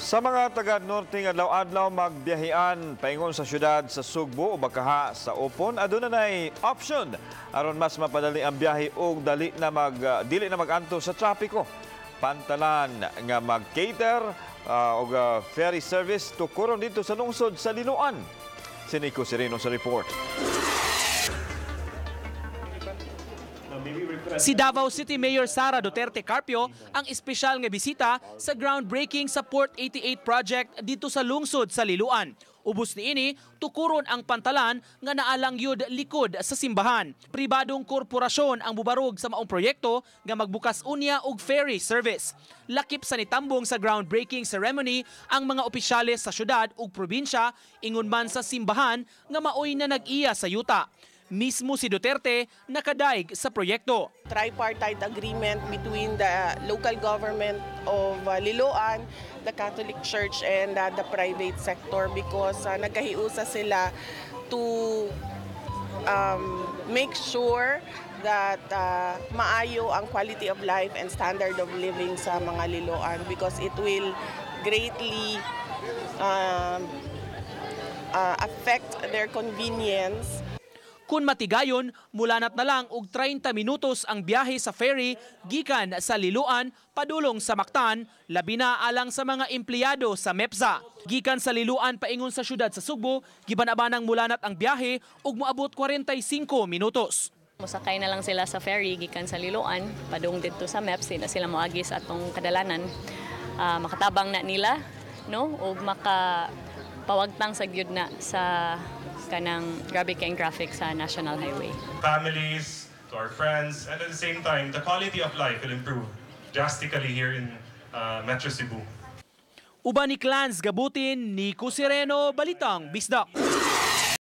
Sa mga taga-norte nga adlaw-adlaw magbiyahean paingon sa syudad sa Sugbo o bakaha sa Opon, aduna nay option aron mas mapadali ang biyahe ug dali na mag dili na mag-anto sa trapiko. Pantalan nga mag-cater og ferry service tukuron dito sa lungsod sa Liloan. Si Nico Sereno sa report. Si Davao City Mayor Sara Duterte Carpio ang espesyal nga bisita sa groundbreaking sa Port 88 project dito sa lungsod sa Liloan. Ubos niini, tukuron ang pantalan nga naalang yud likod sa simbahan. Pribadong korporasyon ang bubarog sa maong proyekto nga magbukas unya og ferry service. Lakip sa nitambong sa groundbreaking ceremony ang mga opisyales sa syudad ug probinsya, ingon man sa simbahan nga maoy na nag-iya sa yuta. Mismo si Duterte nakadaig sa proyekto. Tripartite agreement between the local government of Liloan, the Catholic Church, and the private sector because nagkahiusa sila to make sure that maayo ang quality of life and standard of living sa mga Liloan because it will greatly affect their convenience. Kung matigayon, mulanat na lang og 30 minutos ang biyahe sa ferry gikan sa Liloan padulong sa Mactan, labi na alang sa mga empleyado sa MEPZA. Gikan sa Liloan paingon sa syudad sa Sugbo, gibanabanang mulanat ang biyahe ug moabot 45 minutos. Mosakay na lang sila sa ferry gikan sa Liloan padung didto sa MEPS, di na sila moagi sa atong kadalanan. Makatabang na nila, no, ug maka pawagtang sa gyud na sa kanang grabe kayong traffic sa National Highway. Families, to our friends, and at the same time, the quality of life will improve drastically here in Metro Cebu. Uban ni Clans Gabutin, Nico Sereno, Balitang Bisdak.